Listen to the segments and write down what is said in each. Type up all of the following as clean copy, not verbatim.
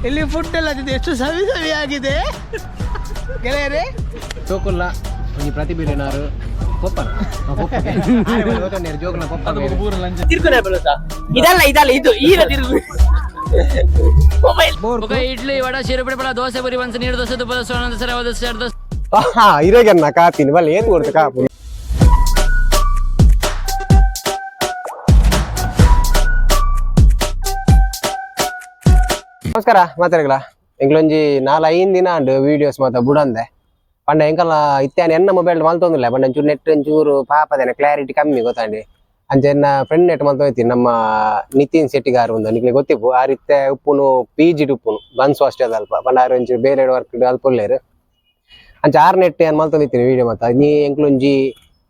ಇಲ್ಲಿ ಫುಡ್ ಎಲ್ಲ ತಿಂದು ಎಷ್ಟು ಸವಿ ಸವಿ ಆಗಿದೆ ಗೆಳೆಯರೇ. ಚೋಕುಲ್ಲ ಒಂಜಿ ಪ್ರತಿಭೆನಾರು ಪೊಪ್ಪನ ಜೋಕುಲ ಪೊಪ್ಪ. ತಿರ್ಗುನೆ ಬರುತ್ತಾ? ಇದಲ್ಲ ಇದಲ್ಲ, ಇದು ಈಗ ತಿರುಗು ಮೊಬೈಲ್. ఒక ಇಡ್ಲಿ, ವಡ, ಶಿರಪಡಿ ಪಡ, ದೋಸೆ, ಪುರಿ, ಬನ್ಸ್, ನೀರು ದೋಸೆ, ತುಪ್ಪ ದೋಸೆ, ಒಣ ದೋಸೆ, ರವೆ ದೋಸೆ, ಎರಡು ದೋಸೆ. ಇರೋಗನ್ನ ಕಾತೀನಿ ಬಲ್ಲ ಏನ್ ಕೊಡ್ತು ಕಾಪು. ನಮಸ್ಕಾರ ಮಾತಾಡಗಳ. ಎಂಕ್ಲೊಂಜಿ ನಾಲ್ ಐದು ದಿನ ಅಂಡ್ ವೀಡಿಯೋಸ್ ಮಾತ ಬುಡಂದೆ ಪಂಡ ಎಂಕಲ್ಲ ಇತ್ತಾನೆ ಎನ್ನ ಮೊಬೈಲ್ ಮಲ್ತೊಂದಿಲ್ಲ. ಪಂಡ ಒಂಚೂರು ನೆಟ್ ಒಂಚೂರು ಪಾಪದೇನೆ, ಕ್ಲಾರಿಟಿ ಕಮ್ಮಿ ಗೊತ್ತಾಂಡಿ. ಅಂಚೆ ಎನ್ನ ಫ್ರೆಂಡ್ ನೆಟ್ ಮಲ್ತೊಯ್ತೀನಿ. ನಮ್ಮ ನಿತಿನ್ ಶೆಟ್ಟಿಗಾರ್ ಒಂದು ನಿಕ್ಲೆ ಗೊತ್ತಿಪ್ಪು. ಆ ರೀತಿ ಉಪ್ಪುನು ಪಿ ಜಿ ಉಪ್ಪುನು ಬನ್ಸ್ ಹಾಸ್ಟೆಲ್ ಅಲ್ಪ. ಪಂಡ ಆರು ಒಂಚೂರು ಬೇರೆ ವರ್ಕ್ ಅಲ್ಪ ಉಲ್ಲೇರು. ಅಂಚೆ ಆರು ನೆಟ್ ಏನ್ ಮಲ್ತೊಂದಿತ್ತೀನಿ ವೀಡಿಯೋ ಮಾತ. ನೀ ಎಂಕ್ಲೊಂಜಿ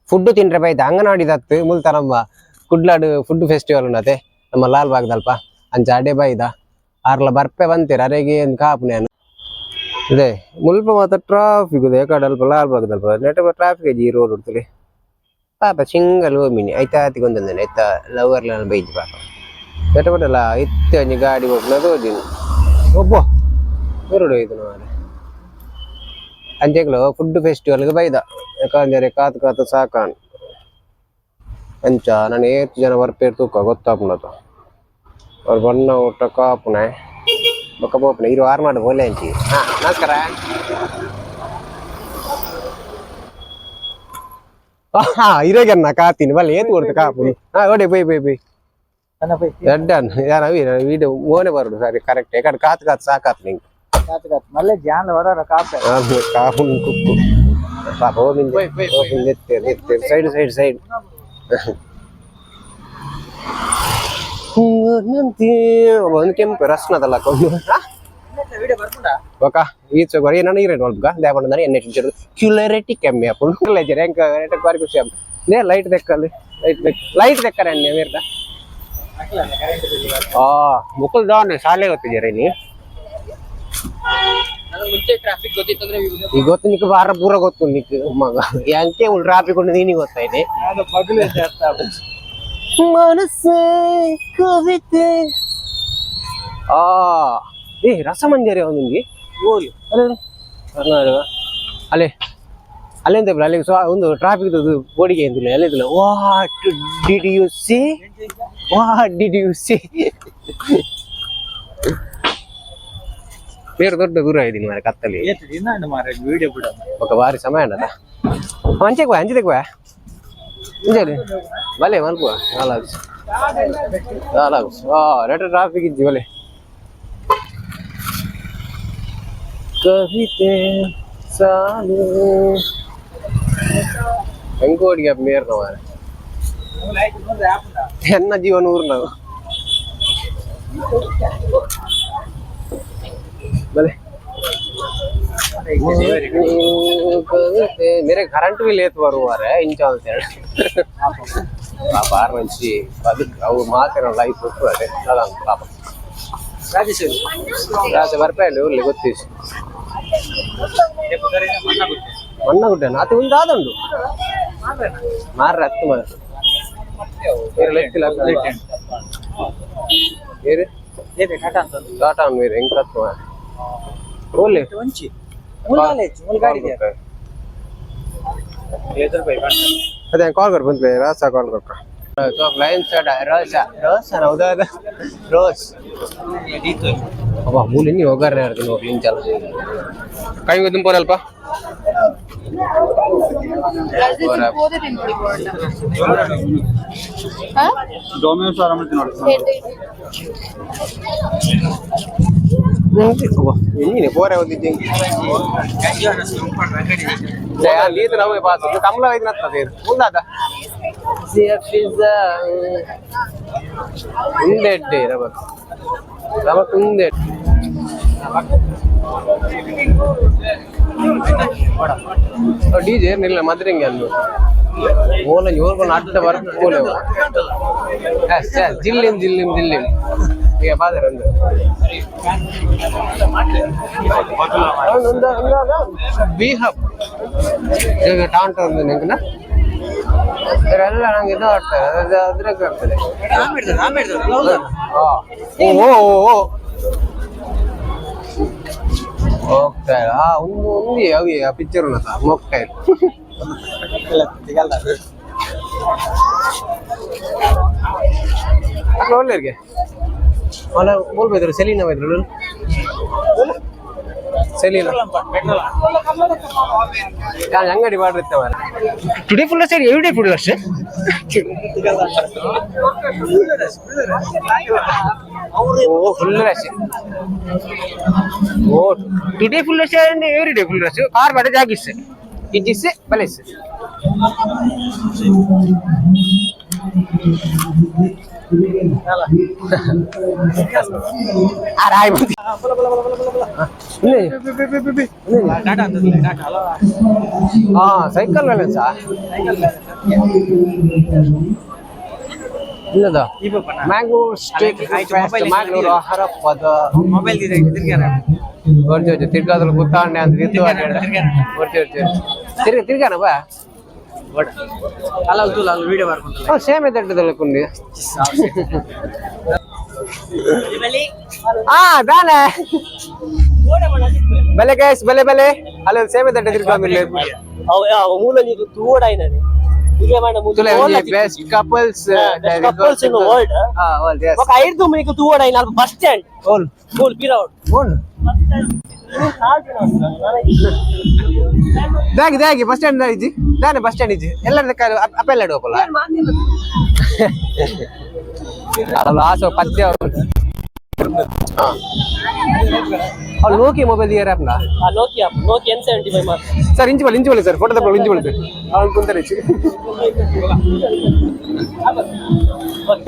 ಫುಡ್ ತಿಂಡ್ರೆ ಬೈತ ಅಂಗನವಾಡಿ ದತ್ತು ಮುಲ್ತ ನಮ್ಮ ಕುಡ್ಲಾಡು ಫುಡ್ ಫೆಸ್ಟಿವಲ್ ಉಂಡತೆ ನಮ್ಮ ಲಾಲ್ ಬಾಗ್ದಲ್ಪ. ಅಂಚೆ ಅಡೆ ಬೈದ ಆರ್ಲ ಬರ್ಪೆ ಬಂತೀರ ಅರೆಗೆ ಒಂದು ಕಾಪು ನಾನು ಇದೆ. ಮುಲ್ಪ ಮಾತ್ರ ಟ್ರಾಫಿಕ್ ಇದೆ ಕಡೆ ಅಲ್ಪ ಲಾಲ್ ಬಾಗ್ದಲ್ಪ. ನೆಟ್ ಟ್ರಾಫಿಕ್ ಈ ರೋಡ್ ಉಡ್ತಲೆ. ಪಾಪ ಸಿಂಗಲ್ ಹೋಮಿನಿ ಐತಾ ಆತಿಗೊಂದಂದೆ ಐತಾ ಲವರ್ ಬೈಜಿ ಪಾಪ ನೆಟ ಬಿಡಲ್ಲ. ಇತ್ತೆ ಒಂಜಿ ಗಾಡಿ ಹೋಗ್ನದು ಹೋದಿನಿ ಒಬ್ಬ ಬರುಡು ಇದು ಮಾರ್ರೆ. ಅಂಚೆಗ್ಲು ಫುಡ್ ಫೆಸ್ಟಿವಲ್ಗೆ ಬೈದ ಯಾಕಂದರೆ ಕಾತು ಕಾತು ಸಾಕಾನ್. ಅಂಚ ನಾನು ಏತ್ ಜನ ಬರ್ಪೇರ್ ತೂಕ ಗೊತ್ತಾಪುಂಡತ. ಅವ್ರು ಬಣ್ಣ ಊಟ ಕಾಪುನೆ ಬೊಕ್ಕ ಪೋಪುನೆ ಇರು ಆರು ಮಾಡು ಬೋಲೆ ಅಂಚಿ. ಹಾ, ನಮಸ್ಕಾರ. ಹಾ, ಇರೋಗನ್ನ ಕಾತೀನಿ ಬಲ್ಲ ಏತ್ ಕೊಡ್ತು ಕಾಪುನು. ಹಾ, ಓಡೆ bye bye bye ಎಡ್ಡನ್ ಯಾರ ವೀಡಿಯೋ ಮೋನೆ ಬರುಡು. ಸರಿ, ಕರೆಕ್ಟ್. ಯಾಕಂದ್ರೆ ಕಾತು ಕಾತು ಸಾಕಾತು ನಿಂಗೆ. ಮಲ್ಲೆ ಜಾನ್ ವರ ಕಾಪೆ. ಕಾಪುನ್ ಕುಕ್ಕು ಪಾಪ ಓಮಿಂದ ಓಮಿಂದ ಎತ್ತೇರು ಎತ್ತೇರು side side side. ಒಂದು ಕೆಂಪು ರಸ್ನದಲ್ಲ ಕೊಂಡು. ವಿಡಿಯೋ ಬರ್ಪುಂಡ. ఒక ಈ ಬರೀ ನಾನು ಇರೇನು ಒಲ್ಗ ದೇಪಂಡ ಎಣ್ಣೆ ಟಿಂಚರು ಕ್ಯುಲರೆಟಿ ಕೆಮ್ಮೆ ಅಪ್ಪು ಲೆಜರ್ ಎಂಕ ಎಂಟ ಬಾರಿ ಖುಷಿ ಅಪ್ಪ. ನೇ ಲೈಟ್ ದೆಕ್ಕಲ್ಲಿ ಲೈಟ್ ದೆಕ್ ಲೈಟ್ ದೆಕ್ಕರೆ ಎಣ್ಣೆ ಮೇರ್ದ. ಆ ಮುಕುಲ್ ದಾನೆ ಶಾಲೆ ಗೊತ್ತಿದ್ದೀರ ನೀ. ಮುಂಚೆ ಟ್ರಾಫಿಕ್ ಗೊತ್ತಿತ್ತಂದ್ರೆ ಈಗ ಗೊತ್ತು ನಿಕ್ ವಾರ ಪೂರ ಗೊತ್ತು ನಿಕ್ ಮಗ ಎಂಕೆ ಉಳ್ ಟ್ರಾಫಿಕ್ ಉಂಡು ನೀನಿ ಗೊತ್ತಾಯ್ತು. ಬಗಲು చేస్తా. ಮನಸ್ಸೇ ಕವಿತೆ. ಆ ಏ ರಸಮಂಜರಿ ಒಂದೊಂದು ಓಲಿ. ಅಲ್ಲೇ ಅಲ್ಲೇ ಅಲ್ಲೆಂತ ಅಲ್ಲಿ ಸ್ವ ಒಂದು traffic ಬೋಡಿಗೆ ಎಂದಿಲ್ಲ ಅಲ್ಲಿದ್ದಿಲ್ಲ. What did you see? What did you see? ಬೇರೆ ದೊಡ್ಡ ದೂರ ಇದ್ದೀನಿ ಮಾರೆ ಕತ್ತಲಿ. ಏತ್ ದಿನ ಮಾರೆ ವಿಡಿಯೋ ಬಿಡ. ఒక ಬಾರಿ ಸಮಯ ಅಣ್ಣದ ಅಂಚೆಗೆ ಅಂಚಿದಕ್ಕೆ ಅಂಚೆ ಬಲೆ ಮಲ್ಪುವ ನಾಲಾಗು ನಾಲಾಗು. ಆ ರೆಟ ಟ್ರಾಫಿಕ್ ಇಜ್ಜಿ ಬಲೆ ಕವಿತೆ ಸಾಲು ಹೆಂಗೋಡಿಗೆ ಮೇರ್ನ ಮಾರೆ ಎನ್ನ ಜೀವನ ಊರ್ನವು ಬಲೆ ಮೇರೆ ಕರೆಂಟ್ ಬಿಲ್ ಏತ್ ಬರುವಾರೆ ಇಂಚ ಅಂತ ಹೇಳಿ ಪಾಪ ಆರು ಮಂಚಿ ಅದಕ್ಕೆ ಅವು ಮಾತಿನ ಲೈಫ್ ಅದೇ ಪಾಪ. ರಾಜೇಶ್ ರಾಜ ಬರ್ಪೇಳಿ ಊರ್ಲಿ ಗೊತ್ತೀಸ್ ಮಣ್ಣ ಗುಡ್ಡ ನಾತಿ ಒಂದು ಆದುಂಡು ಮಾರ್ರೆ ಹತ್ತು ಮಾರ ಏರು. ಏತೆ ಟಾಟಾ ಅಂತ. ಟಾಟಾ ಮೇರೆ ಹೆಂಗ್ ಹತ್ತು ಮಾರ ಓಲಿ. ಒಂಚಿ ಮುಲ್ಗಾಲೆ ಮುಲ್ಗಾಡಿ ಅದೇ ಕಾಲ್ ಕೊಡ್ ಬಂದ್ಲೆ ರಾಸ ಕಾಲ್ ಕೊಟ್ಟ ಲೈನ್ ಸೈಡ್ ರೋಸ ರೋಸ ಹೌದಾ ರೋಸ್ ಅಬ್ಬಾ ಮೂಲಿ ನೀವು ಒಗ್ಗರಣೆ ಆಡ್ತೀನಿ ಹೋಗ್ಲಿ ಇಂಚಲ್ಲ ಕೈ ಗೊತ್ತಿಂಪೋರಲ್ಪ. ಎಣ್ಣೆ ಪೋರೆ ಹೋಗಿದ್ದೆ ಲೀತು ನಮಗೆ ಪಾಸ್ ಕಮಲ ಹೋಯ್ತು ಮುಂದಾದ ಉಂದೆಡ್ಡೆ ರಬಕ್ ರಬಕ್ ಉಂದೆ. ಡಿಜೆ ಏನಿಲ್ಲ ಮದ್ರಿಂಗೆ ಅಂದು ಓಲ ಯೋರ್ಕೊಂಡು ಅಡ್ಡ ಬರ್ ಪೋಲೆ ಜಿಲ್ಲಿಂ ಜಿಲ್ಲಿಂ ಜಿಲ್ಲಿಂ ಈಗ ಬಾದರ್ ಒಂದು ಬಿ ಹಬ್ ಈಗ ಟಾಂಟ ಒಂದು ನೆಂಕನ ಎಲ್ಲ ನಂಗೆ ಇದು ಆಗ್ತದೆ ಅದು ಅದ್ರಾಗ ಆಗ್ತದೆ. ಆ. ಓ ಓ ಓ ಓ. Mocktail ಆ ಒಂದು ఉంది ಅವಿ ಆ ಪಿಕ್ಚರ್ ఉన్నదా ಮೊಕ್ಟೈಲ್. ಅక్కడ ಒಳ್ಳೆಯರಿಗೆ ಅಲ್ಲ ಬೋಲ್ಬೇದ್ರು ಸೆಲೀನಾ ಬೈದ್ರು ಸೆಲೀನಾ ನಾನು ಅಂಗಡಿ ಮಾಡಿರ್ತೇವೆ. ಟುಡೇ ಫುಲ್ ಸರಿ, every day full ಅಷ್ಟೇ. ಓ full rush. Oh today full rush, every day full rush. Car ಬಡ ಜಾಗಿಸ್ ಇಜ್ಜಿಸ್ ಬಲೇಸ್. ಆ ರಾಯ್ ಬಂದಿ. ಹಾ ಸೈಕಲ್ ಬ್ಯಾಲೆನ್ಸಾ ಇಲ್ಲದ ಮ್ಯಾಂಗ್ಳೂರ್ ಸ್ಟೇಟ್ ಮ್ಯಾಂಗ್ಳೂರ್ ಆಹಾರ ಪದ. ಮೊಬೈಲ್. ಬರ್ಜಿ ಬರ್ಜಿ ತಿರ್ಗಾದ್ರು ಗೊತ್ತಾಂಡೆ ಅಂತ ತಿರ್ತು. ಬರ್ಜಿ ಬರ್ಜಿ ತಿರ್ಗ ತಿರ್ಗಾನ ಬಾ. ಅಲ್ಲ ಅಲ್ಲ ವಿಡಿಯೋ ಮಾಡ್ಕೊಂತ. ಸೇಮ್ ಎದ್ದಟ್ಟದಲ್ಲకుండి. ಆ ದಾನೆ ಬಲೆ ಗೈಸ್, ಬಲೆ ಬಲೆ ಅಲ್ಲ ಸೇಮೆ ದಡ್ಡ ತಿರ್ಗಾಮಿಲ್ಲ. ಮೂಲ ನೀರು ತೂಡಾಯ್ನಾನೆ ಈಗ ಮಾಡ. Best couples. Couples in world. ಹಾ ವರ್ಲ್ಡ್, ಎಸ್. ఒక ಐದು ಮಣಿಗೆ ತೂಡಾಯ್ನ ಅಲ್ಪ ಬಸ್ ಸ್ಟ್ಯಾಂಡ್ ಓಲ್ ಮೂಲ ಪಿರೌಡ್. ಓಲ್ ದಾಗಿ ದಾಗಿ ಬಸ್ ಸ್ಟ್ಯಾಂಡ್ ಇಜ್ಜಿ ದಾನೆ ಬಸ್ ಸ್ಟ್ಯಾಂಡ್ ಇಜ್ಜಿ ಎಲ್ಲರ ಅಪ್ಪೆಲ್ಲ ಹೋಗಲ್ಲ ಅಲ್ಲ ಆಸೋ ಪದ್ಯ. ಅವ್ರು ನೋಕಿ ಮೊಬೈಲ್ ಇಯರ್ ಆ್ಯಪ್ನ. Nokia Nokia N75 ಮಾತ್ರ. ಸರ್ ಇಂಚು ಬಳಿ ಇಂಚು ಬಳಿ ಸರ್ ಫೋಟೋ ತಗೊಳ್ಳಿ ಇಂಚು ಬಳಿ ಸರ್ ಅವ್ನು ಕುಂತಾರೆ ಇಂಚು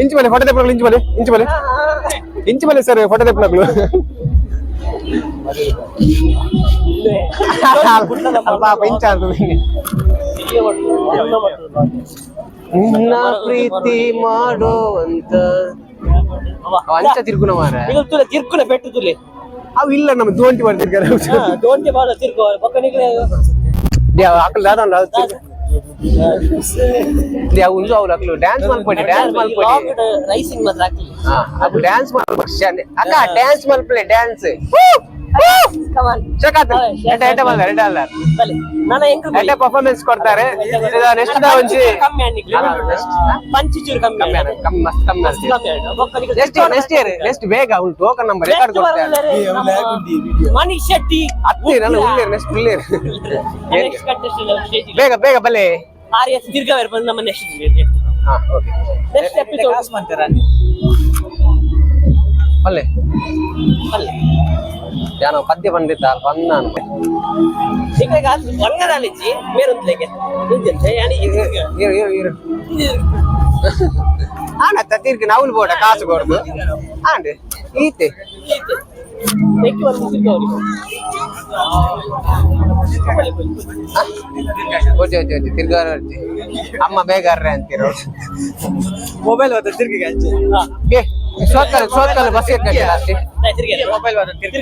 ಇಂಚು ಬಳಿ ಫೋಟೋ ತಗೊಳ್ಳಿ ಇಂಚು ಬಳಿ ಇಂಚು ಬಳಿ ಇಂಚು ಬಳಿ ಸರ್ ಫೋಟೋ ತಗೊಳ್ಳಲು. ಪಾಪ ಇಂಚ ಅಂತ. ನಿನ್ನ ಪ್ರೀತಿ ಮಾಡುವಂತ ಅಂಚ ತಿರ್ಗುಣ ಮಾರ. ತುಲೆ ತಿರ್ಕುನ ಪೆಟ್ಟು ತುಲೆ. ಅವು ಇಲ್ಲ ನಮ್ಮ ದೋಂಟಿ ಮಾಡ್ತಿರ್ತಾರೆ. ದೋಂಟಿ ಬಾಳ ತಿರ್ಕೋ ಪಕ್ಕನಿಗೆ. ಅಕ್ಕಲು ದಾದ ಅವು ಉಂದು ಅವ್ರು ಅಕ್ಕಲು ಡ್ಯಾನ್ಸ್ ಮಲ್ಪಡಿ ಡ್ಯಾನ್ಸ್ ಮಲ್ಪಡಿ. ರೈಸಿಂಗ್ ಮಾತ್ರ ಹಾಕ್ಲಿ. ಹಾ ಅವು ಡ್ಯಾನ್ಸ್ ಮಲ್ಪಡಿ ಅಕ್ಕ ಡ್ಯಾನ್ಸ್ ಮಲ್ಪಲೆ ಡ್ಯಾನ್ಸ್. ಚಕಾತ ಎಟ ಎಟ ಬಂದ ಎಟ ಅಲ್ಲ. ಬಲೆ ನನ್ನ ಎಂಕ್. ಎಟ ಪರ್ಫಾರ್ಮೆನ್ಸ್ ಕೊಡ್ತಾರೆ ನೆಕ್ಸ್ಟ್ ಒಂಜಿ. ಕಮ್ಮಿ ಅನ್ನಿಕ್ಲೆ ಪಂಚಿ ಚೂರು ಕಮ್ಮಿ. ಕಮ್ಮಿ ಅಣ್ಣ, ಕಮ್ಮಿ ಮಸ್ತ್ ಕಮ್ಮಿ ಮಸ್ತ್ ಕಮ್ಮಿ ಅಣ್ಣ ಬೊಕ್ಕನಿಗೆ. Next next year next ಬೇಗ ಅವ್ನು token number record ಕೊಡ್ತಾರೆ. ಮನೀಶ್ ಶೆಟ್ಟಿ. ಅತ್ತಿ ನಾನು ಉಳ್ಳೇರು ನೆಕ್ಸ್ಟ್ ಉಳ್ಳೇರು. ನೆಕ್ಸ್ಟ್ ಕಂಟೆಸ್ಟೆಂಟ್ ಬೇಗ ಬೇಗ ಬಲೆ. ಆರ್ ಎಸ್ ದೀರ್ಘ ಬಂದು ನಮ್ಮ ನೆಕ್ಸ್ಟ್. ಹಾ okay. Next episode ಬಲ್ಲೆ. ಅಲ್ಲ. ಯಾನೋ ಪದ್ಯ ಬಂದಿತ್ತ ಅಲ್ಪ ನಾನು. ಈಗ ಬಂಗದಾಲಿಜ್ಜಿ ಮೇರೊಂದ್ಲೆಗೆ ಇಂಜಂತೆ ಯಾನಿ. ಇರು ಇರು ಇರು ಆನ ತೀರ್ಗೆ ನಾವುಲ್ ಬೋಡ ಕಾಸು ಕೊಡ್ದು ಆಂಡೆ ಈತೆ. ನೆಕ್ಸ್ಟ್ ಒಂದು ತಿರ್ಗವ್ರಿ. ಓಜೆ ಓಜೆ ಓಜೆ ತಿರ್ಗಾರ ಅಮ್ಮ ಬೇಗ ಅರ್ರೆ ಅಂತೀರೋ. ಮೊಬೈಲ್ ಹೋದ ತಿರ್ಗಿ. ಏ ಸೋತ್ಕಲ್ ಸೋತ್ಕಲ್ ಬಸ್ ಲಾಸ್ಟ್. ಮೊಬೈಲ್ ಹೋದ ತಿರ್ಗಿ.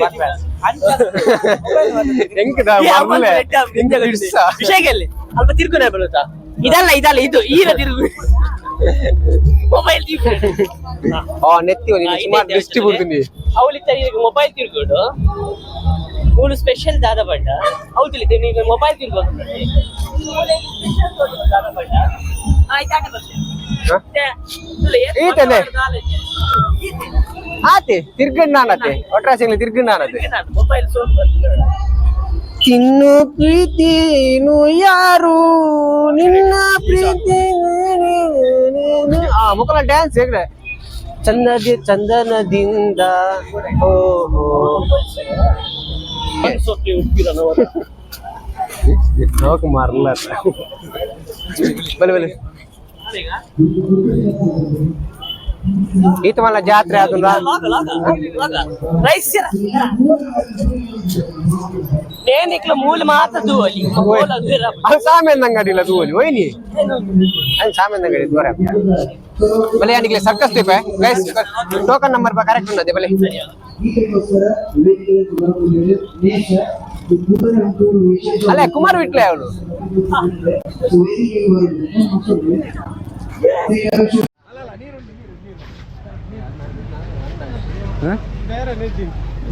ಹೆಂಗದ ಮರ್ಲೆ ಹಿಂಗೆ ಬಿಡ್ಸ. ವಿಷಯದಲ್ಲಿ ಅಲ್ಪ ತಿರ್ಗುನ ಬರುತ್ತಾ ಇದಲ್ಲ ಇದಲ್ಲ ಇದು ಈಗ ತಿರುಗು ಮೊಬೈಲ್ ತಿರ್ಗು. ಆ ನೆತ್ತಿ ಒಂದು ಸುಮಾರು ದೃಷ್ಟಿ ಬಿಡ್ತೀನಿ. ಅವಳಿತ್ತ ಈಗ ಮೊಬೈಲ್ ತಿರ್ಗೋಡು ಮೂಲು ಸ್ಪೆಷಲ್ ದಾದ ಬಣ್ಣ ಅವು ತಿಳಿತೆ ನೀವು ಮೊಬೈಲ್ ತಿರ್ಗೋದು ದಾದ ಬಣ್ಣ ಆಯ್ತು ಆಟ ಬರ್ತೇನೆ. ಈತನೆ. ಆತೆ ತಿರ್ಗಣ್ಣ ನಾನತೆ ಒಟ್ರಾಸಿಂಗ್ಲಿ ತಿರ್ಗಣ್ಣ ನಾನತೆ. ಮೊಬೈಲ್ ಸೋಪ್ ಬರ್ತದೆ. ತಿನ್ನು ಪ್ರೀತಿನು ಯಾರು ನಿನ್ನ ಪ್ರೀತಿ ಆ ಮುಖಲ ಡ್ಯಾನ್ಸ್ ಹೇಗ್ರೆ ಚಂದದಿ ಚಂದನದಿಂದ ಓ ಹೋ. ಸೊಪ್ಪಿ ಉಪ್ಪಿರ. ನೋಕ್ ಮಾರಲ್ಲ ಬಲೆ ಬಲೆ ಈತ ಮಲ್ಲ ಜಾತ್ರೆ ಆದುಲ್ಲ. ರೈಸ್ ನೇನಿಕ್ಲ ಮೂಲ ಮಾತ್ರ ದೂವಲಿ. ಅದು ಸಾಮೇನ್ ಅಂಗಡಿ ಇಲ್ಲ ತೂವಲಿ ಒಯ್ನಿ ಅದು ಸಾಮೇನ್ ಅಂಗಡಿ ದೂರ ಬಲೆ ಯಾನಿಗ್ಲೆ ಸರ್ಕಸ್ ತಿಪ್ಪೆ guys token number ಬಾ ಕರೆಕ್ಟ್ ఉన్నది ಬಲೆ. ಅಲ್ಲ ಕುಮಾರ್ ವಿಟ್ಲೆ ಅವಳು.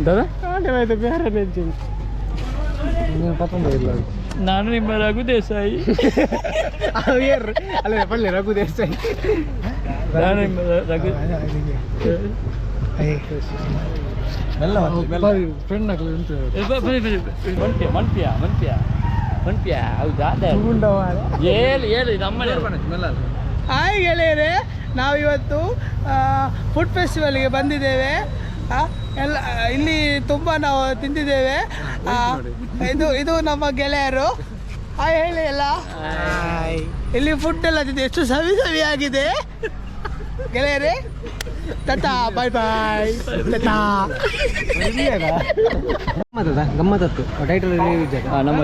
ದಾದಾ ಬೇರೆ ನಾನು ನಿಮ್ಮ ರಘು ದೇಸಾಯಿ. ಅಲ್ಲ ಪಳ್ಳಿ ರಘು ದೇಸಾಯಿ. ನಾನು ನಿಮ್ಮ ರಘು. ಮನ್ಪಿಯ ಮನ್ಪಿಯ ಮನ್ಪಿಯ ಮನ್ಪಿಯ ಹೌದಾ? ಏಳು ಏಳು ನಮ್ಮ. ಹಾಯ್ ಗೆಳೆಯರೇ, ನಾವಿವತ್ತು ಫುಡ್ ಫೆಸ್ಟಿವಲ್ಗೆ ಬಂದಿದ್ದೇವೆ. ಎಲ್ಲ ಇಲ್ಲಿ ತುಂಬ ನಾವು ತಿಂದಿದ್ದೇವೆ. ಇದು ಇದು ನಮ್ಮ ಗೆಳೆಯರು. ಹಾಯ್ ಹೇಳಿ ಎಲ್ಲ. ಇಲ್ಲಿ ಫುಡ್ ಎಲ್ಲ ತಿಂದು ಎಷ್ಟು ಸವಿ ಸವಿಯಾಗಿದೆ ಗೆಳೆಯರೇ. ತಟಾ, ಬಾಯ್ ಬಾಯ್, ತಟಾ. ಗಮ್ಮತ್ತದ ಗಮ್ಮತ್ತತ್ತು ಟೈಟಲ್. ನಮ್ಮ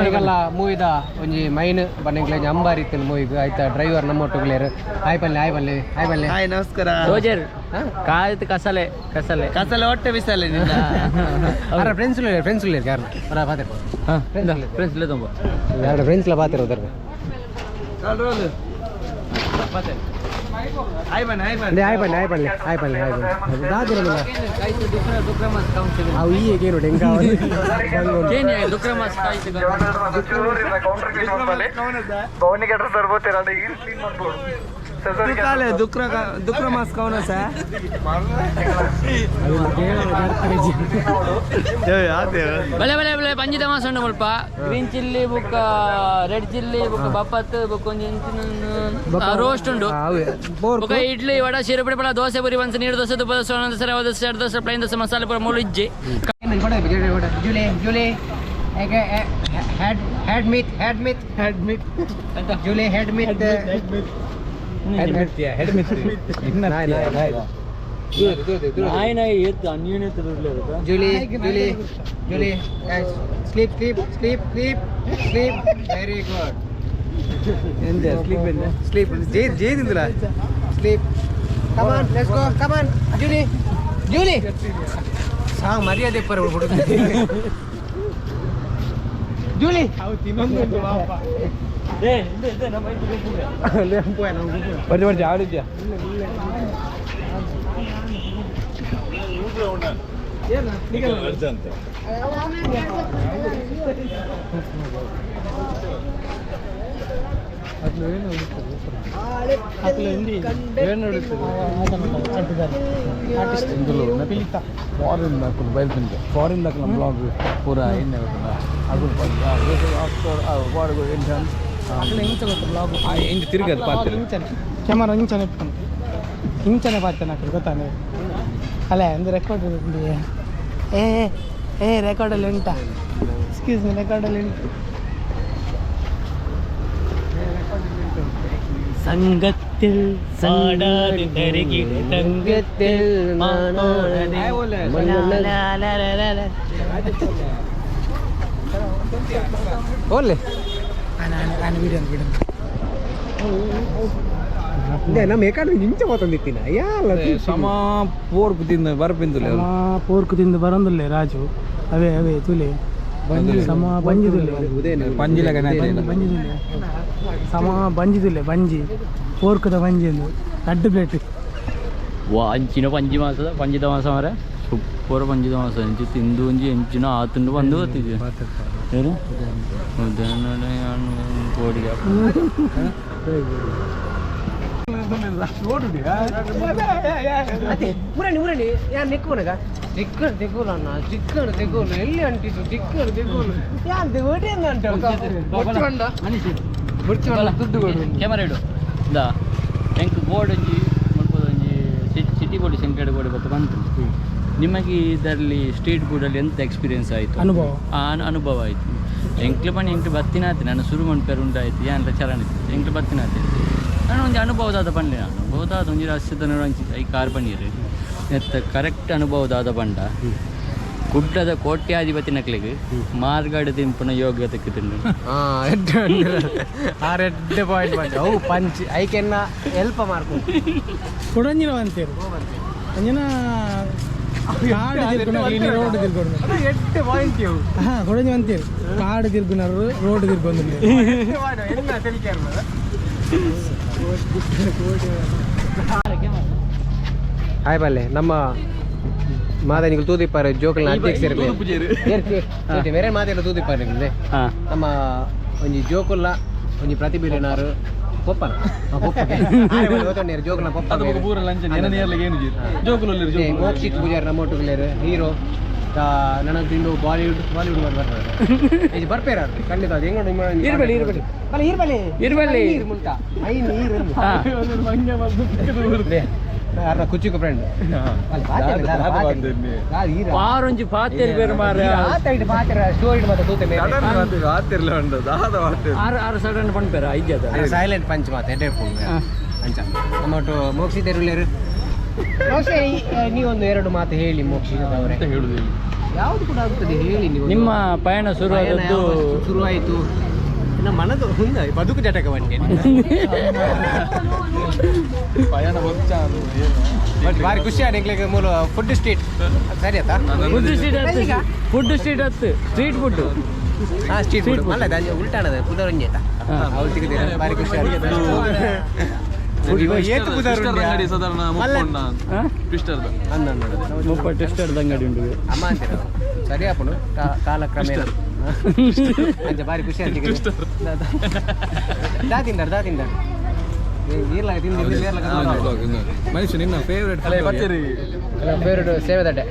ಈಗಲ್ಲ ಮೂವಿದ ಒಂಜಿ ಮೈನ್ ಬನ್ನಿಂಗ್ಲ ಅಂಬಾರಿ ಇತ್ತು ಮೂವಿಗ್ ಆಯ್ತಾ. ಡ್ರೈವರ್ ನಮ್ಮ ಒಟ್ಟುಗ್ಲೇರು. ಹಾಯ್ ಪಲ್ಲೆ, ಹಾಯ್ ಪಲ್ಲೆ, ಹಾಯ್ ಪಲ್ಲೆ. ಹಾಯ್, ನಮಸ್ಕಾರ. ರೋಜರ್ ಕಾಯ್ತು ಕಸಲೆ ಕಸಲೆ. ಕಸಲೆ ಹೊಟ್ಟೆ ಬಿಸಲೆ ನಿನ್ನ. ಅರ ಫ್ರೆಂಡ್ಸ್ ಫ್ರೆಂಡ್ಸ್ ಯಾರು ಬರ ಪಾತ್ರೆ. ಹಾಂ, ಫ್ರೆಂಡ್ಸ್ ಇಲ್ಲ ತುಂಬ. ಎರಡು ಫ್ರೆಂಡ್ಸ್ ಲ ಪಾತ್ರೆ ಉದರ್. ಹಾಯ್ ಬನ್ನಿ, ಹಾಯ್ ಬನ್ನಿ. ಹಾಯ್ ಪಲ್ಲೆ, ಹಾಯ್ ಪಲ್ಲೆ, ಹಾಯ್ ಪಲ್ಲೆ, ಹಾಯ್ ಪಲ್ಲೆ. ದಾದಿರ ಅವು ಈ ಏನು ಡೆಂಗ. ದುಕ್ರ ಮಾಸ್ ಕಾಯ್ತು. ದುಕ್ರ ದುಕ್ರ ಮಾಸ್ ಕವನ ಸರ್. ಬಲೆ ಬಲೆ ಬಲೆ ಪಂಜಿದ ಮಾಸ ಉಂಡು ಮುಲ್ಪ. ಗ್ರೀನ್ ಚಿಲ್ಲಿ ಬುಕ್ಕ ರೆಡ್ ಚಿಲ್ಲಿ ಬುಕ್ಕ ಬಪ್ಪತ್ತು ಬುಕ್ಕ ಒಂಜಿ ರೋಸ್ಟ್ ಉಂಡು. ಬೊಕ್ಕ ಇಡ್ಲಿ ವಡ ಶಿರಪಡಿ ಪಡ ದೋಸೆ ಪುರಿ ಬನ್ಸ್ ನೀರು ದೋಸೆ ತುಪ್ಪ ದೋಸೆ ಒಣ ದೋಸೆ ರವೆ ದೋಸೆ ಎರಡು ದೋಸೆ ಪ್ಲೈನ್ ದೋಸೆ ಮಸಾಲೆ ಪೂರ ಮೂಲು ಇಜ್ಜಿ. ಜುಲೆ ಜುಲೆ head head myth head myth head myth July head myth head myth. ನಾಯ್ ನಾಯ್ ನಾಯ್. ನಾಯಿ ನಾಯಿ ಎತ್ತು ಅನ್ಯೂನ್ಯತೆ Julie, Julie, Julie, guys, sleep, sleep, sleep, sleep, sleep. Very good. Sleep. Sleep. Jay, Jay ತಿಂದಿಲ್ಲ. Sleep. Come on, let's go. Come on, Julie, Julie. Song ಮರ್ಯಾದೆ ಪರ ಹುಡುಗ. Julie. ಬರ್ಜಿ ಬರ್ಜಿ ಆಡಿದ್ಯಾ? Foreign ದಾಖಲು ಬಯಲ್ತಿಂದೆ foreign ದಾಖಲು blog ಪೂರ ಎಣ್ಣೆ ಗೊತ್ತಲ್ಲ ಅದು ಇಂಚ ತಿರುಗದು ಪಾತ್ರೆ. ಕ್ಯಾಮರಾ ಇಂಚನೆ ಇಟ್ಕೊಂಡು ಇಂಚನೆ ಪಾತ್ರೆ ನಾಕಲು ಗೊತ್ತಾನೆ ಅಲ್ಲ ಒಂದು ರೆಕಾರ್ಡ್. ಏ ಏ ರೆಕಾರ್ಡಲ್ಲಿ ಉಂಟಾ? ಎಕ್ಸ್ಕ್ಯೂಸ್ ಮೀ, ರೆಕಾರ್ಡಲ್ಲಿ ಉಂಟು. ಸಂಗത്തിൽ ಸಾಡಾದೆ ತರಿಗಿಡ ತಂಗത്തിൽ ಮಾನೋಡದೆ ಲಾ ಲಾ ಲಾ ಲಾ ಲಾ. ಓಲೆ. ನಾನು ವಿಡಿಯೋ ವಿಡಿಯೋ. ನಮ್ಮ ಏಕಾದ್ರೆ ಇಂಚ ಮಾತೊಂದಿತ್ತಿನ ಯಾಲ. ಸಮ ಪೋರ್ಕ್ ತಿಂದು ಬರ್ಪಿಂದುಲೆ. ಪೋರ್ಕ್ ತಿಂದು ಬರಂದುಲ್ಲೆ ರಾಜು. ಅವೇ ಅವೇ ತುಲೆ ಸಮ ಬಂಜಿ ತುಲೆ. ಪಂಜಿಲಗ. ಬಂಜಿ ತುಲೆ ಸಮ ಬಂಜಿ ತುಲೆ ಬಂಜಿ ಪೋರ್ಕದ ಬಂಜಿ ಎಂದು ರಡ್ಡು ಪ್ಲೇಟ್. ವಾ ಅಂಚಿನ ಪಂಜಿ ಮಾಸದ ಪಂಜಿದ ಮಾಸ ಮರ ಸೂಪರ್ ಪಂಜಿದ ಮಾಸ ಎಂಚು ತಿಂದು ಒಂಜಿ ಎಂಚಿನ ಆತುಂಡು ಬಂದು ಗೊತ್ತಿದ್ದೆ ಏನು ಕೋಡಿಗೆ. ಅದೇ ಊರಣಿ ಊರಣಿ ಯಾರು ನಿಕ್ಕುನಗ ದಿಕ್ಕಡು ದಿಗುಲು ಅಣ್ಣ ದಿಕ್ಕಡು ದಿಗುಲು ಎಲ್ಲಿ ಅಂಟಿತು ದಿಕ್ಕಡು ದಿಗುಲು ಯಾರು ದಿಗೋಟಿ ಅಂತ ದುಡ್ಡು ಕ್ಯಾಮರಾ ಇಡು ಇಂದ ಎಂಕ್ ಬೋರ್ಡ್ ಒಂಜಿ ಮಲ್ಪದ ಒಂಜಿ ಸಿಟಿ ಬೋರ್ಡ್ ಸೆಂಟೆಡ್ ಬೋರ್ಡ್ ಬತ್ತ ಬಂತು. ನಿಮಗೆ ಇದರಲ್ಲಿ ಸ್ಟ್ರೀಟ್ ಫುಡಲ್ಲಿ ಎಂತ ಎಕ್ಸ್ಪೀರಿಯನ್ಸ್ ಆಯಿತು? ಅನುಭವ. ಅನುಭವ ಆಯಿತು. ಎಂಕ್ಲು ಪಣಿ ಎಂಕ್ಲು ಬತ್ತಿನಾತೆ ನಾನು ಶುರು ಮನ್ಪೇರು ಉಂಟಾಯ್ತು ಯಾನ್ಲ ಚರಣ ಎಂಕ್ಲು ಬತ್ತಿನಾತೆ ನಾನು ಒಂಜಿ ಅನುಭವದಾದ ಪಂಡೆ. ನಾನು ಅನುಭವದಾದ ಒಂಜಿ ರಸ್ತೆದ ಅಂಚಿ I car paneer ಎತ್ತ ಕರೆಕ್ಟ್ ಅನುಭವದಾದ ಪಂಡ ಕುಡ್ಲದ ಕೋಟ್ಯಾಧಿಪತಿ ನಕ್ಲಿಗೆ ಮಾರ್ಗಡೆ ತಿಂಪುನ ಯೋಗ್ಯತೆ ತಿಂಡು. ಆ ರೆಡ್ ಪಾಯಿಂಟ್ ಬಂತು ಅವು ಪಂಚ್ ಐಕೆನ್ನ ಎಲ್ಪ ಮಾರ್ಕು. ಕೊಡಂಜಿನ ಅಂತೀರು ಅಂಜಿನ ಕಾಡು ತಿರ್ಗುನ ರೋಡ್ ತಿರ್ಗೊಂಡು. ಎಟ್ಟು ಪಾಯಿಂಟ್ ಇವು. ಹಾ ಕೊಡಂಜಿ ಅಂತೀರು ಕಾಡು ತಿರ್ಗುನರು ರೋಡ್ ತಿರ್ಗೊಂದು. ಎಲ್ಲ ತಿಳಿಕೆ. ಹಾಯ್ ಬಲ್ಲೆ ನಮ್ಮ ಮಾತ ನಿಕುಲು ತೂದಿಪ್ಪಾರೆ ಜೋಕುಲ್ನ ಅಧ್ಯಕ್ಷರು ಮೇರೆ ಮಾತೆಲ್ಲ ತೂದಿಪ್ಪಾರೆ ನಿಕುಲು. ನಮ್ಮ ಒಂಜಿ ಜೋಕುಲ್ಲ ಒಂಜಿ ಪ್ರತಿಭೆನಾರು ಪೊಪ್ಪನ ಪೊಪ್ಪ ಜೋಕುಲ್ನ ಪೊಪ್ಪ. ಪೂರ ಲಂಚ ಏನು ಜೋಕುಲು. ಮೋಕ್ಷಿತ್ ಪೂಜಾರಿ ನಮ್ಮ ಒಟ್ಟುಗುಲೇರು ಹೀರೋ. ನನಗೆ ತಿಂದು ಬಾಲಿವುಡ್ ಬಾಲಿವುಡ್ ಬರ್ತಾರೆ ಇದು ಬರ್ಪೇರ ಖಂಡಿತ. ಅದು ಹೆಂಗ್ ಇರ್ಬಲಿ ಇರ್ಬಲಿ ಅಲ್ಲ ಇರ್ಬಲಿ ಇರ್ಬಲಿ. ನೀರು ಮುಂಟ I ನೀರು ಯಾರ ಕುಚಿಕು ಫ್ರೆಂಡ್. ಪಾರೊಂಜಿ ಪಾತೆರ್ ಬೇರೆ ಮಾರ. ಸ್ಟೋರಿ ಮಾತ್ರ ತೂತೆ. ಆತಿರ್ಲ ಉಂಡು ದಾದ. ಆರು ಆರು ಸಡನ್ ಪನ್ಪೇರ ಐಜದ. ಸೈಲೆಂಟ್ ಪಂಚ್ ಮಾತ ಎಡ್ಡೆ ಅಂಚ ನಮ್ಮ ಒಟ್ಟು ಮೋಕ್ಷಿತ್ ಇರುಲೇರು. ನೀವೊಂದು ಎರಡು ಮಾತು ಹೇಳಿ ಮೋಕ್ಷಿತ್ ಅವರೇ. ಹೇಳುದು ಯಾವುದು ಕೂಡ ಆಗ್ತದೆ ಹೇಳಿ ನೀವು. ನಿಮ್ಮ ಪಯಣ ಶುರುವಾದದ್ದು ಶುರುವಾಯಿತು ನಮ್ಮ ಮನದು ಬದುಕು ಜಟಕ ಬಂಡಿ. ಪಯಣ ಬಟ್ ಭಾರಿ ಖುಷಿ ಆಯ್ತು ಎಂಕ್ಲೆಗ್ ಮೂಲ ಫುಡ್ ಸ್ಟ್ರೀಟ್ ಸರಿ ಆತಾ. ಫುಡ್ ಸ್ಟ್ರೀಟ್ ಹತ್ತು ಫುಡ್ ಸ್ಟ್ರೀಟ್ ಹತ್ತು ಸ್ಟ್ರೀಟ್ ಫುಡ್. ಹಾ ಸ್ಟ್ರೀಟ್ ಫುಡ್ ಅಲ್ಲ ಉಲ್ಟಾಣದ ಪುದರ್ ಒಂಜಿ ಆಯ್ತಾ ಅವ್ರು ಸಿಗುದಿಲ್ಲ. ಭಾರಿ ಖುಷಿ ಆಯ್ತು. ಏತು ಪುದರ್ ಅಂಗಡಿ ಸಾಧಾರಣ ಮುಪ್ಪೊಂಡ ಟ್ವಿಸ್ಟರ್ದ ಮುಪ್ಪ ಟೆಸ್ಟರ್ದ ಅಂಗಡಿ ಉಂಟು. ಅಮ್ಮ ಅಂತೀರ ಸರಿ ಆಪುಂಡು ಕಾಲಕ್ರಮೇಣ ಅಂಚ ಭಾರಿ ಖುಷಿ ಆಯ್ತು. ದಾ ತಿಂದಾರ ದಾ ತಿಂದಾರ ನೀರ್ಲ ತಿಂದು ನೀರ್ಲ. ಮನುಷ್ಯ ನಿನ್ನ ಫೇವರೇಟ್ ಫೇವ್ರೇಟ್ ಸೇಮೆದಡ್ಡೆ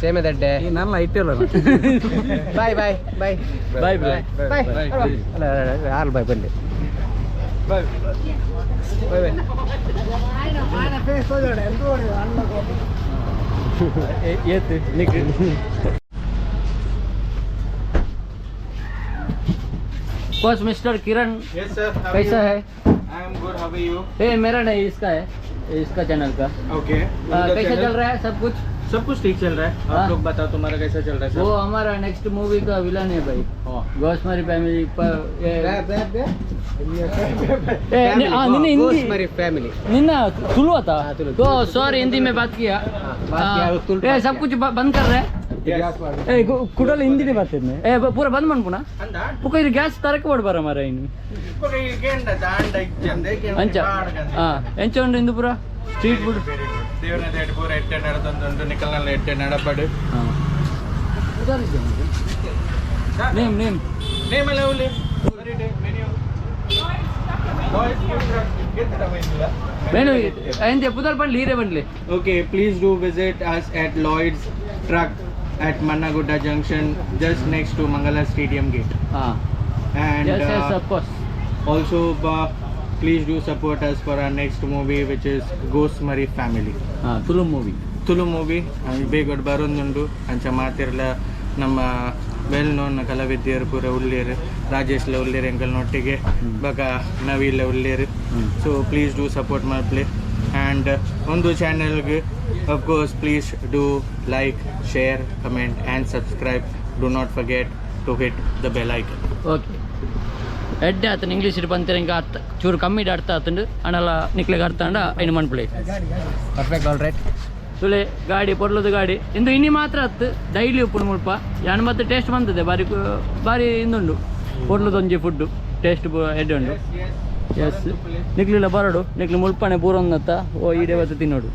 ಸೇಮೆದಡ್ಡೆ. ನನ್ನ ಇಟ್ಟಿಲ್ಲ. Bye bye bye bye bye bye. ಅಲ್ಲ ಆರು ಬಾಯ್ ಬನ್ನಿ ಬಾಯ್ ಬಾಯ್ ಬಾಯ್. ಏತು ನಿಕ್ बस मिस्टर किरण. Yes sir. कैसा है? I am good, how are you? ए मेरा नहीं, इसका है, इसका चैनल का। ओके। कैसा चल रहा है सब कुछ? सब कुछ ठीक चल रहा है। हाँ। आप लोग बताओ तुम्हारा कैसा चल रहा है वो सब? हमारा नेक्स्ट मूवी का विलन है भाई, गोस्मारी फैमिली पर। निन्ने हिंदी ಗೋಸ್ಮರಿ ಫ್ಯಾಮಿಲಿ. निन्ना तुलु आता हाँ, तुलु, तो सॉरी हिंदी में बात किया। बात किया, तुलु ए बात सब कुछ बंद कर रहे हैं। ए कुडल हिंदी नहीं बात है ए पूरा बंद मन पुना पुक ಇದು ಗ್ಯಾಸ್ ತರಕ್ಕೆ ಬರ ಮಾರ ಇನ್ನು ಅಂಚ. ಹಾ ಎಂಚ ಉಂಡು ಇಂದು ಪೂರ ಸ್ಟ್ರೀಟ್ ಫುಡ್? ದೇವರ ದೇಡ್ ಪೂರ ಎಟ್ಟೆ ನಡತಂದುಂಟು ನಿಕಲ್ನಲ್ಲ ಎಟ್ಟೆ ನಡಪಡು. ನೇಮ್ ನೇಮ್ ನೇಮ್ ಎಲ್ಲ ಉಲ್ಲಿ ಮೆನ್ಯು ವೇಣು ಎಂತೆ ಪುದರ್ ಪಂಡ್ಲಿ ಹೀರೆ ಬಂಡ್ಲಿ. Okay, please do visit us at Lloyd's Truck at Mannagudda Junction, just next to Mangala Stadium gate. ಹಾ. And S yes of course. also, please do support us for our next movie, which is Ghost Murray Family. ಹಾ Tulu movie. Tulu movie ಬೇಗ ಬರೊಂದುಂಡು. ಅಂಚ ಮಾತಿರ್ಲ ನಮ್ಮ well known ಕಲಾವಿದ್ಯರು ಪೂರ ಉಳ್ಳೇರು, ರಾಜೇಶ್ಲ ಉಳ್ಳೇರು ಎಂಕಲ್ನೊಟ್ಟಿಗೆ, ಬಕ ನವೀಲ ಉಳ್ಳೇರು. ಸೊ please do support ಮಲ್ಪ್ಲೆ and ಒಂದು ಚಾನೆಲ್ಗೆ of course please do like, share, comment and subscribe. Do not forget to hit the bell icon. Okay ಎಡ್ಡೆ ಆತನ ಇಂಗ್ಲೀಷ್ ಬಂತೀರ ಹಿಂಗೆ ಅರ್ಥ ಚೂರು ಕಮ್ಮಿ ಅರ್ಥ ಆತಂಡು ಅಣಲ ನಿಕ್ಲೆಗ್ ಅರ್ಥ ಅಂಡ ಐನು ಮನ್ಪುಲೆ. ಪರ್ಫೆಕ್ಟ್ ಆಲ್ ರೈಟ್. ತುಲೆ ಗಾಡಿ ಪೊರ್ಲದ ಗಾಡಿ ಇಂದು ಇನಿ ಮಾತ್ರ ಅತ್ತು ಡೈಲಿ ಉಪ್ಪುಂಡು ಮುಲ್ಪ ಯಾನ್ ಮತ್ತೆ ಟೇಸ್ಟ್ ಬಂತದೆ ಬಾರಿ ಬಾರಿ ಇಂದುಂಡು ಪೊರ್ಲದೊಂಜಿ ಫುಡ್ಡು ಟೇಸ್ಟ್ ಎಡ್ಡೆ ಉಂಡು. ಎಸ್ ನಿಕ್ಲಿಲ್ಲ ಬರಡು ನಿಕ್ಲು ಮುಲ್ಪನೆ ಪೂರೊಂದತ್ತ ಓ ಈಡೆ ಬತ್ತ ತಿನ್ನೋಡು.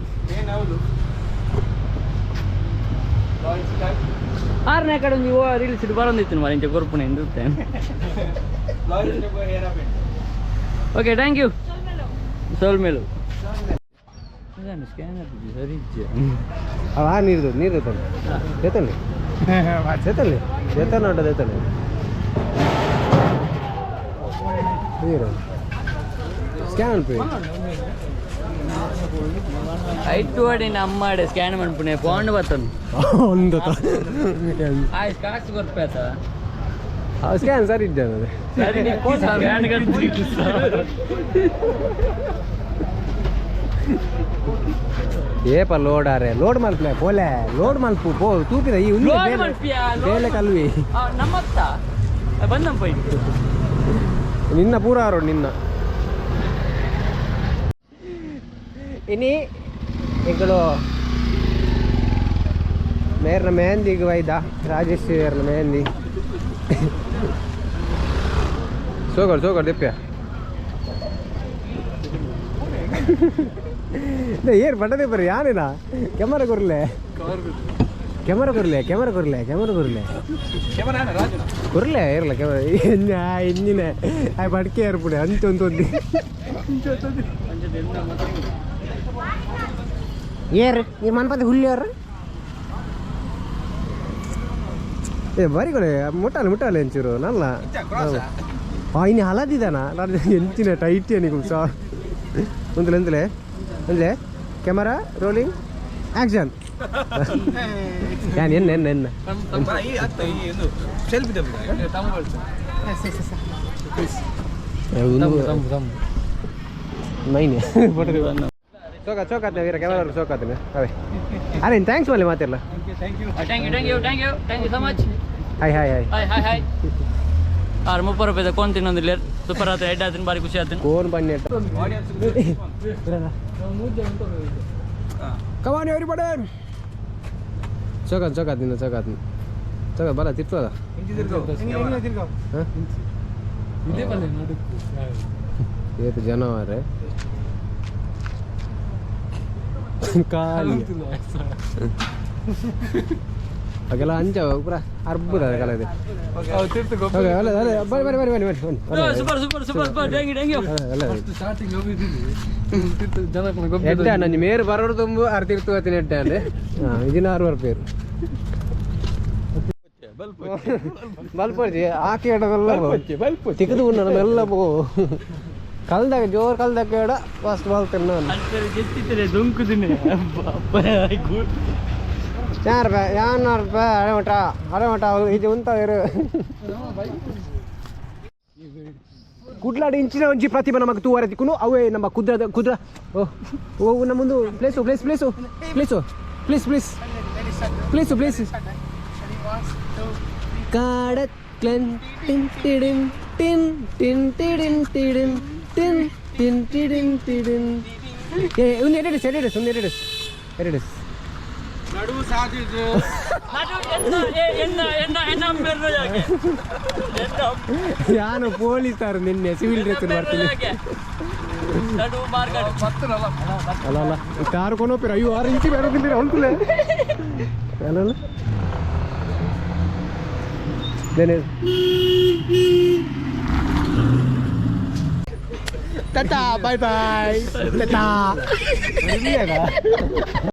ಆರನೇ ಕಡೆ ಒಂಜಿ ಓ ರೀಲ್ಸ್ ಇಟ್ಟು ಬರೋಂದಿತ್ತು ಮಾರೆ ಇಂಚ ಕೊರ್ಪುಣೆ ಇಂದು. Okay thank you ಸೋಲ್ಮೇಲು. Scanner ಸರಿ. ಆ ನೀರು ನೀರು ದೇತಲ್ಲಿ ದೇತಲ್ಲಿ ದೇತಲ್ಲಿ ದೇತನ ಉಂಟ ದೇತಲ್ಲಿ ನೀರು ಸ್ಕ್ಯಾನ್ ಅನ್ಪಿ. ಐಟು ಅಡಿ ನಮ್ಮಾಡೆ ಸ್ಕ್ಯಾನ್ ಮನ್ಪುಣೆ ಫೋನ್ ಬತ್ತಂದು. ಒಂದು ಆಯ್ತು ಕಾಸು ಕೊರ್ಪೇತ. ಸ್ಕ್ಯಾನ್ ಸರಿ ಇದ್ದೆ. ಸರಿ ಸ್ಕ್ಯಾನ್. ಏಪ ಲೋಡ್ ಆರೆ ಲೋಡ್ ಮಲ್ಪಲೆ ಪೋಲೆ ಲೋಡ್ ಮಲ್ಪು ಪೋ ತೂಪಿದ ಈ ಉಂದು ಲೋಡ್ ಬೇಲೆ- ಮಲ್ಪಿಯಾ, ಲೋಡ್ ಬೇಲೆ ಕಲ್ವಿ. ನಮ್ಮತ್ತ ಬಂದಪ್ಪ ಇದು. ನಿನ್ನ ಪೂರ ಆರೋ ನಿನ್ನ ಇನಿ ಎಂಕುಲು ಮೇರ್ನ ಮೆಹಂದಿಗೆ ವೈದ ರಾಜೇಶ್ ಮೇರ್ನ ಮೆಹಂದಿ ಸೋಗರ್ ಸೋಗರ್ ದಿಪ್ಯ. ಏರ್ ಬಟ್ಟದೆ ಬರ್ರಿ ಯಾನೇನಾ ಕೆಮರ ಕೊರ್ಲೆ ಕೆಮರ ಕೊರ್ಲೆ ಕೆಮರ ಕೊರ್ಲೆ ಕೆಮರ ಕೊರ್ಲೆ ಕೊರ್ಲೆ ಇರಲ್ಲ ಕೆಮರ ಎಂಜಿನ ಆ ಬಡ್ಕೆ ಏರ್ಪುಡೆ ಅಂಚೊಂದು ಒಂದು ಏರ್ ಈ ಮನ್ಪತಿ ಹುಲ್ಲು ಏ ಬರಿ ಕೊಡೆ ಮುಟ್ಟಾಲೆ ಮುಟ್ಟಾಲೆ ಎಂಚೂರು ನಲ್ಲ. ಆ ಇನ್ನು ಹಲದಿದಾನ ನಾನು ಎಂಚಿನ ಟೈಟ್ ನಿಗೂ ಸಾ ಒಂದ್ಲೆ ಒಂದ್ಲೆ ಒಂದ್ಲೆ. Camera rolling action. ಯಾನ್ ಎನ್ನ ಎನ್ನ ಎನ್ನ. ಮೈನೆ ಚೋಕ ಚೋಕಾತ್ನೆ ವೀರ ಕ್ಯಾಮರಾ ಚೋಕಾತ್ನೆ ಅವೇ. ಅರೆ thanks Malli ಮಾತಿರಲ್ಲ. Thank you, thank you, thank you, thank you so much. Hi hi hi. Hi hi hi. ಆರು 30 ರೂಪಾಯಿದ ಕೋನ್ ತಿನ್ನೊಂದಿಲ್ಲ. ಸೂಪರ್ ಆತ, ಎಡ್ ಆತೀನಿ, ಭಾರಿ ಖುಷಿ ಆತೀನಿ. ಕೋನ್ ಬನ್ನಿ. ಕಮಾನ್ ಎವ್ರಿಬಡಿ. ಚೋಕಾತ್ ಚೋಕಾತ್ ನಿನ್ನ ಚೋಕಾತ್ ಚೋಕ ಬಲ ತಿರ್ತದ. ಏತು ಜನ ಮಾರ್ರೆ ಖಾಲಿ ಅಗೆಲ್ಲ ಅಂಚ ಪೂರ ಅರ್ಬುದ ಕಲ ಇದೆ. ಓಕೆ ಅಲ್ಲ ಅಲ್ಲ ಬನ್ನಿ ಬನ್ನಿ ಬನ್ನಿ ಬನ್ನಿ ಬನ್ನಿ ಬನ್ನಿ. Super super super super, thank you, thank you. ಅಲ್ಲ ಎಡ್ಡ ನಂಜಿ ಮೇರು ಬರೋರು ತುಂಬ ಅರ್ತಿರ್ತು ಅತ್ತಿನ ಎಡ್ಡ ಅಂದ್ರೆ ಹಾಂ ಇದಿನ ಆರು ರೂಪಾಯಿ ಬಲ್ಪರ್ಜಿ ಆಕೆ ಎಡವೆಲ್ಲ ತಿಕ್ಕದು ನಮ್ಮೆಲ್ಲ ಪೋ ಕಲ್ದಾಗ ಜೋರು ಕಲ್ದಾಗ ಎಡ ಫಸ್ಟ್ ಬಾಲ್ ತಿನ್ನ. ಅಂತಾರೆ ಜೆತ್ತಿತ್ತರೆ ದೊಂಕುದಿನಿ. 4 ರೂಪಾಯಿ 400 ರೂಪಾಯಿ ಅರೆ ಮಟ ಅರೆ ಮಟ ಇದು ಉಂತ ಇರು. ಕುಡ್ಲಾಡಿ ಇಂಚಿನ ಒಂಜಿ ಪ್ರತಿಭೆ ನಮಗೆ ತೂವರೆ ತಿಕ್ಕುನು ಅವೇ ನಮ್ಮ ಕುದ್ರದ ಕುದ್ರ ಓ ಓ ನಮ್ಮೊಂದು place place place place place place place place ಕಾಡ ಕ್ಲೆನ್ ಟಿನ್ ಟಿಡಿನ್ ಟಿನ್ ಟಿನ್ ಟಿಡಿನ್ ಟಿಡಿನ್ ಟಿನ್ ಟಿನ್ ಟಿಡಿನ್ ಟಿಡಿನ್. ಏ ಒಂದು ಎರಡು ಎರಡು ಒಂದು ಎರಡು ಎರಡು. ನಡುವು ಸಾಧಿಸು. ಎನ್ನ ಎನ್ನ ಎನ್ನ ಅಂಬೇರ್ನ ಯಾಕೆ? ಯಾನು ಪೊಲೀಸರು ನಿನ್ನೆ ಸಿವಿಲ್ ಡ್ರೆಸ್ ಬರ್ತೀನಿ. ನಡು ಮಾರ್ಗಡ್. ಅಲ್ಲ ಅಲ್ಲ ಈ ಕಾರು ಕೊನೋಪಿರ. ಅಯ್ಯೋ 6 ಇಂಚಿ ಬೇಡ ತಿಂದಿರ ಹೊಂಟುಲೆ. ಅಲ್ಲ ಅಲ್ಲ ನೇನೆ. ಟಾಟಾ ಬಾಯ್ ಬಾಯ್ ಟಾಟಾ.